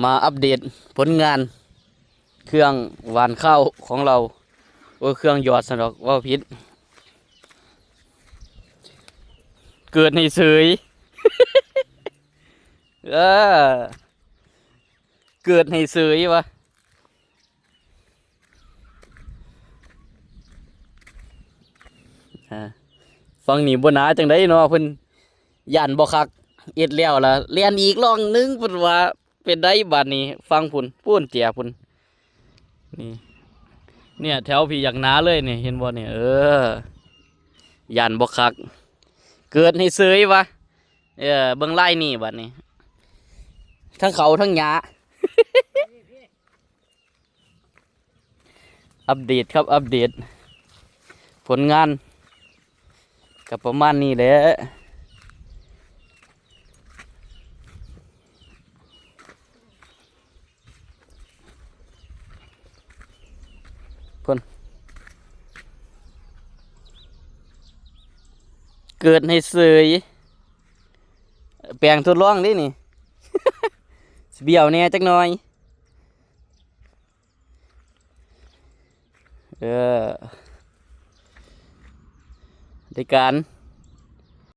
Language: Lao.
ມາອັບເດດຜົນງານເຄື່ອງຫວ່ານເຂົ້າຂອງເຮົາ. ໂອ້ຍ ເຄື່ອງຢອດຊັ້ນດອກ ເວົ້າຜິດ. ເກີດໃຫ້ເສີຍ ເອີ ເກີດໃຫ້ເສີຍວະ. ອ່າ ຝັ່ງນີ້ບໍ່ໜາຈັ່ງໃດເນາະ ເພິ່ນຢ້ານບໍ່ຄັກ ເຮັດແລ້ວລະແລ່ນອີກລ່ອງໜຶ່ງ ເພິ່ນວ່າ. ເປັນໃດບາດນີ້ ຝັ່ງພຸ້ນ ພຸ້ນເຈຍພຸ້ນ ນີ້ ເນຍ ແຖວພີ້ຢາກໜາເລີຍນີ້ ເຫັນບໍ່ນີ້ ເອີ ຢ້ານບໍ່ຄັກ ເກີດໃຫ້ເສີຍວະ. ເອີ ເບິ່ງລາຍນີ້ບາດນີ້ ທັງເຂົາທັງຫຍ້າ. ອັບເດດຄັບ ອັບເດດຜົນງານ ກໍປະມານນີ້ແຫຼະ. ພຸ້ນ ເກີດໃຫ້ເສີຍ ແປງທົດລອງເດ້ນີ້ ຊິບ້ຽວແດ່ຈັກໜ່ອຍ. ເອີ ໄດ້ການ